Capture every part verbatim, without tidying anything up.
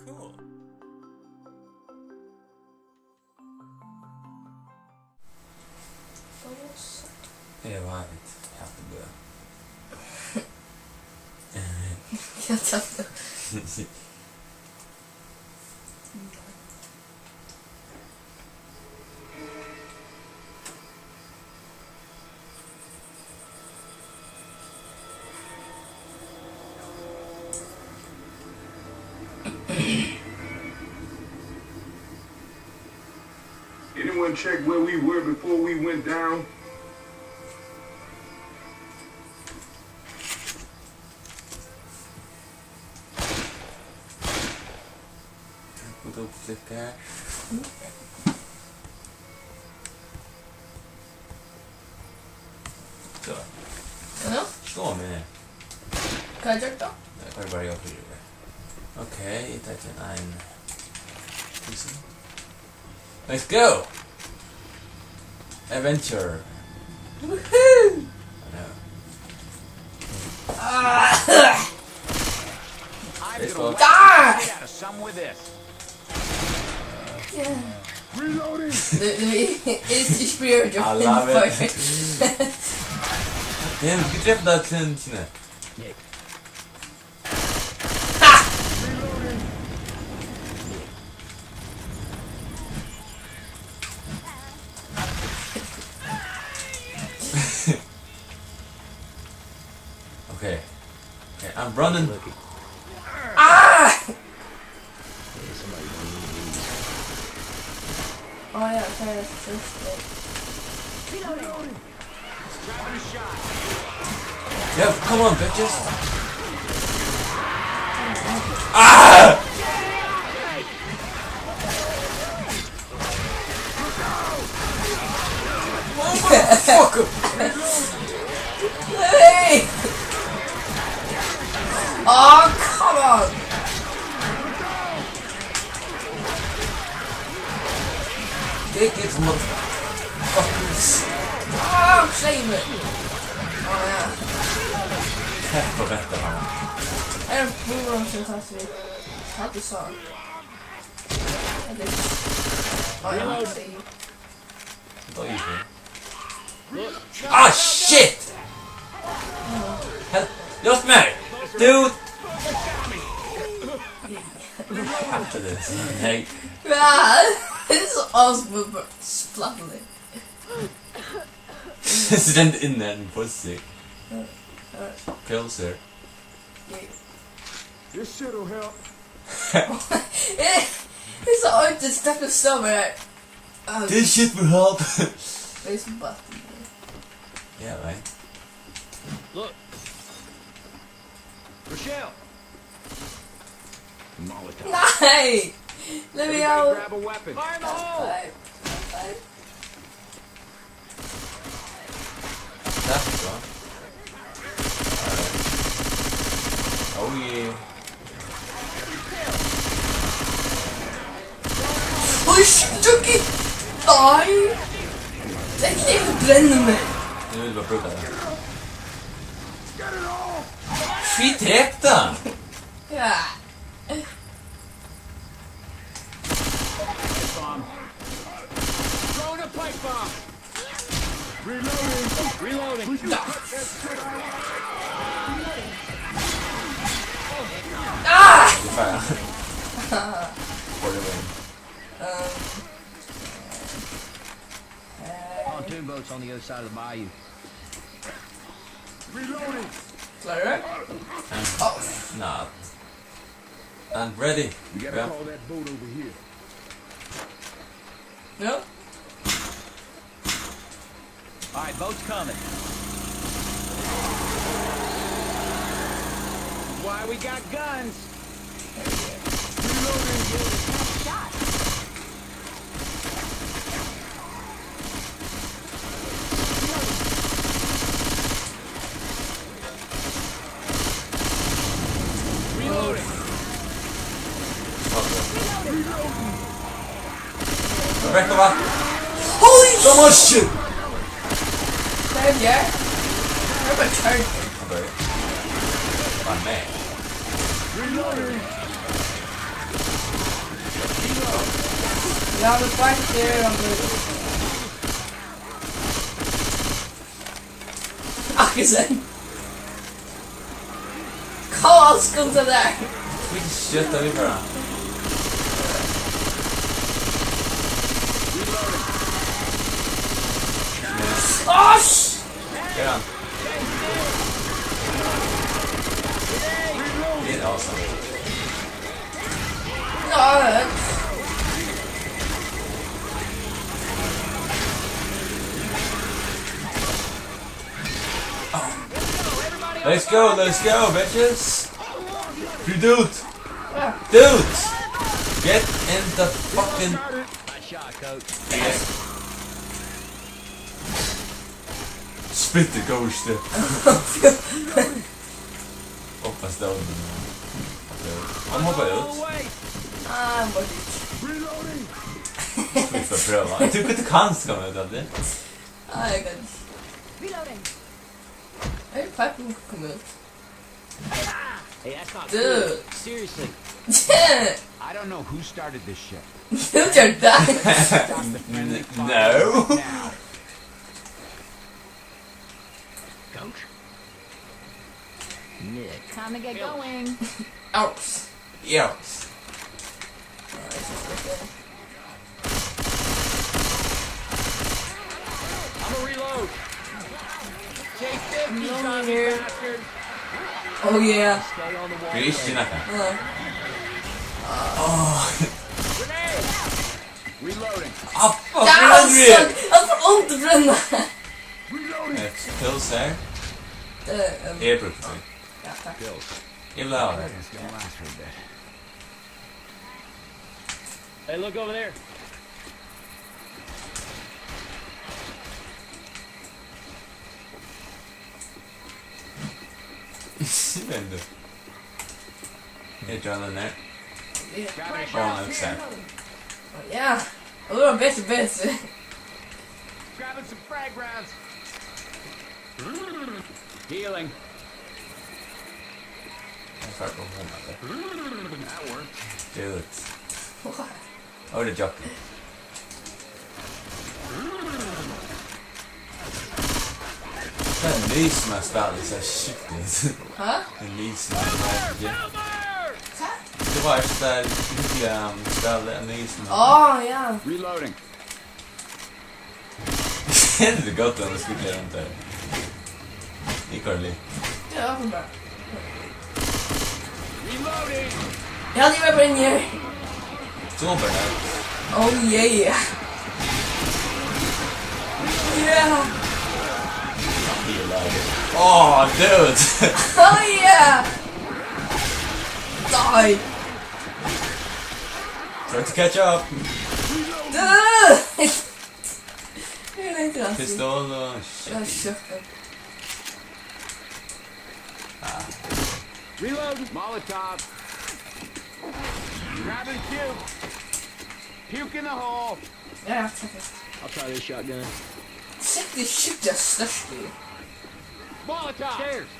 Cool. Eg var eitt happy girl. Hvat sa tú? Anyone check where we were before we went down? Vou dar um clicar. So. Nú? Stóð meg. Hvat ger tú? Nei, bara, bara eg fyri. Ok, eg taki ein. Let's go! Adventure! Woohoo! I know. Ah! I'm gonna whack the shit out of some with this. Reloading! The, the, it's just weird. I love it. Damn, you get that ten, Tina. Okay. Okay, I'm running. Ah! Oh, yeah, okay, that's just it. Yeah, come on, bitches. Ah! Motherfucker! Hey! Oh, come on! Get this motherfuckers. Ah, save it. Oh, yeah. Tætt á betta, hann. Er ein búr, sum sagt, við hatta, so. Ella ikki. Á, ja, hann segði. Tá er tað. Ah, shit! Hjálp, hjálp mær! Dude! Hatta er tað. Nei. Wow, this is awesome, but splatling. Stand in there and pussy. Closer. This shit'll help. It's an odd step of summer. Um, this shit will help. There's a button. Yeah, right. Look. Rochelle. Molotov. Nei! Let me out. Everybody grab a weapon. Fire in the hole. Nei. Nei. That's gone. Alright. Oh yeah. Oj, shit, Chucky! Nei! Tað er ikki, eg brenni meg. Eg vil bara brúka tað. Hví tekur tað? Ja. Pipe bomb. Throwing a pipe bomb. Reloading. Reloading. Ah! You're fine. For the win. Um, uh, Pontoon boat's on the other side of the bayou. Reloading. Klárur? I'm not. I'm ready. We gotta call that boat over here. Ja. All right, boat's coming. Why we got guns? Reloading. Shot. Reloading. Rebecca, hva? Holy shit! Damn, yeah. I'm a charger. Okay. My man. Reloading. Ja, men fight there, I'm good. Akkurát. Hvat skal ta har? Hví skjóta vit bara? Yes. Oss! Get hann. Get awesome. Let's go, let's go, bitches! Free dude! Dude! Get in the fucking... Yes. Spit the ghost. Oppa stovnen. Hann hoppar út. Ah, hann var út. Vit skal prøva. Eg trúgvi ikki, tú kanst koma út av tí. Ah, eg kann. Reloading. Eg er klar til at koma út. Hey, that's not cool. Dude. Seriously. I don't know who started this shit. Who did that? Stop the friendly fire now. Coach? Nick. Time to get going. Ouch. Yes. I'ma reload. Take fifty, zombie bastard. Oh yeah. Stay on the wall. Tað er ikki nakað. Ja. Grenade. Reloading. Ah, fuck, ja, fuck, hann fór undir brúnna. Reloading. Eitt pills her. Eh, um, eg brúkti tað. Ja, takk. Pills. Eg vil hava tað. It's gonna last for a bit. Hey, look over there. Vent. Eg gjørdi tað nær. Ja. Grab it. Á, hann er sæt. Ja. Og nú er hann betri, betri. Grabbing some frag rounds. Healing. Eg fari at koma undan tað. That worked. Do it. What? Oh, the jockey. Tað er nýtt, sum eg spæli, so er skiftigt. Hæ? Tað er nýtt, sum eg spæli. Hvat? Tað var eitt, tað er, um, spæli, nýtt, sum... Á, ja. Reloading. Helviti gott, hann skuldi lera um tað. Eg koyri líka. Ja, okkur bara. Reloading! Ja, de var på den her. Super nice. Oh yeah. Yeah. He alive. Oh, dude. Oh yeah. Die. Try to catch up. Dude. Eg veit ikki, altso. Pistol og... Ja, shotgun. Ah. Reload. Molotov. Grabbing puke. Puke in the hole. Ja, ja, takk. I'll try this shotgun. Sett deg skikkiliga størst í. Molotov. Stairs.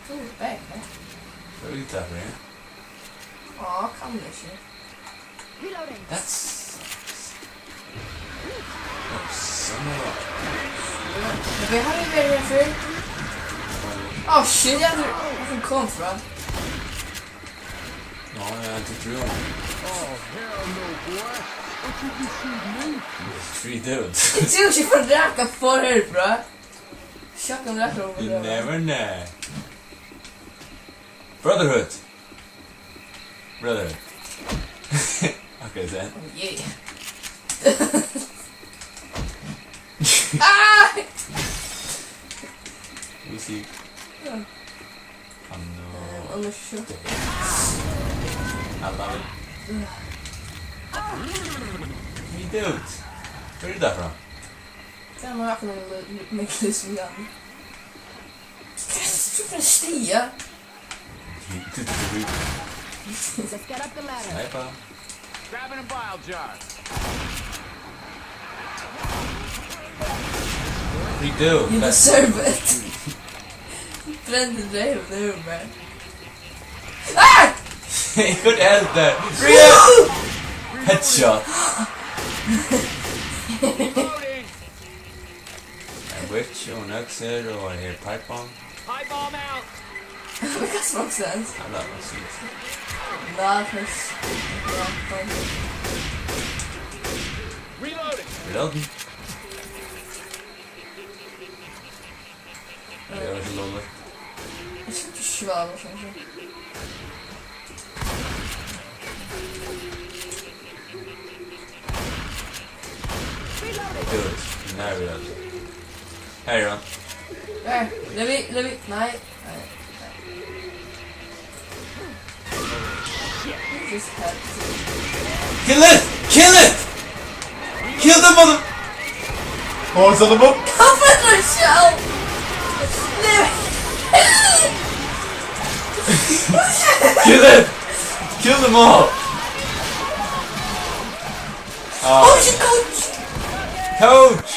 Tú ert bang, ha? Hvat er tað fyri? Á, kann eg ikki. Reloading. That's... Oh, son of a... Men vit hava jo verið her før. Oh shit, ja, du, hvor kom fra? Nå, ja, det tror jeg. Oh, hell no, boy. What you just shoot me? Three dudes. Jeg tror ikke for raka for her, bro. Shotgun raka over. You never know. Brotherhood. Brother. Okay, then. Oh, yeah. Ah! Let me see. Yeah. Oh, no. Um, I'm not sure. I love it. Ugh. Hey, dude. Where did that from? Tað er nokk, men, men, men, men, men, Let's get up the ladder. Sniper. Grabbing a bile jar. What do you do? You deserve it. Brenn til dreymum, nú, man. Ah! Good answer. Real. Headshot. A witch og en øksur og her pipe bomb. Pipe bomb out. Hvat smakk sens? I love my seeds. Ná, fyrst. Ja, fine. Reloading. Reloading. Det var ikke lovlig. Jeg skal ikke svare på sånn. Good. Nei, vi har ikke. Her er han. Nei, det er vi, det er vi. Nei. Nei. Kill it! Kill it! Kill the mother... Oh, son of a... Hvorfor er det så? Kill it! Kill them all! Ah. Oh, shit, coach! Coach!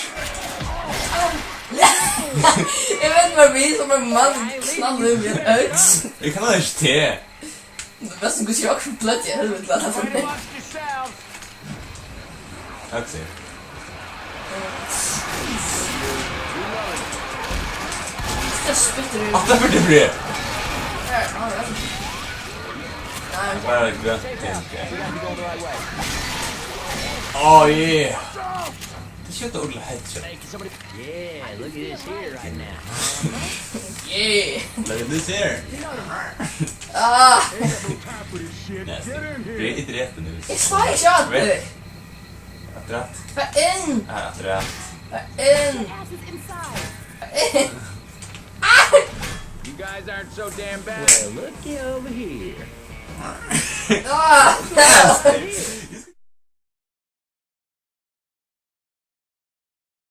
Jeg vet bare, vi som en mann knallet i min øks. Jeg kan ikke te. Best du ikke akkurat pløtt i helvete, la det for meg. That's it. Det spytter ut. At det blir fri. Her, ja, det er så. Nei. Bare grønt til. Oh, yeah. Det skjøt ordentlig headshot. Yeah, look at this here right now. Yeah. Look at this here. Ah. Nasty. Dre-, dre-, dre-, dre-, Jeg sa ikke at det. Afturat. Hva inn? Ah, afturat. Hva inn? Hva inn? Ah! You guys aren't so damn bad. Well, looky over here. Ah!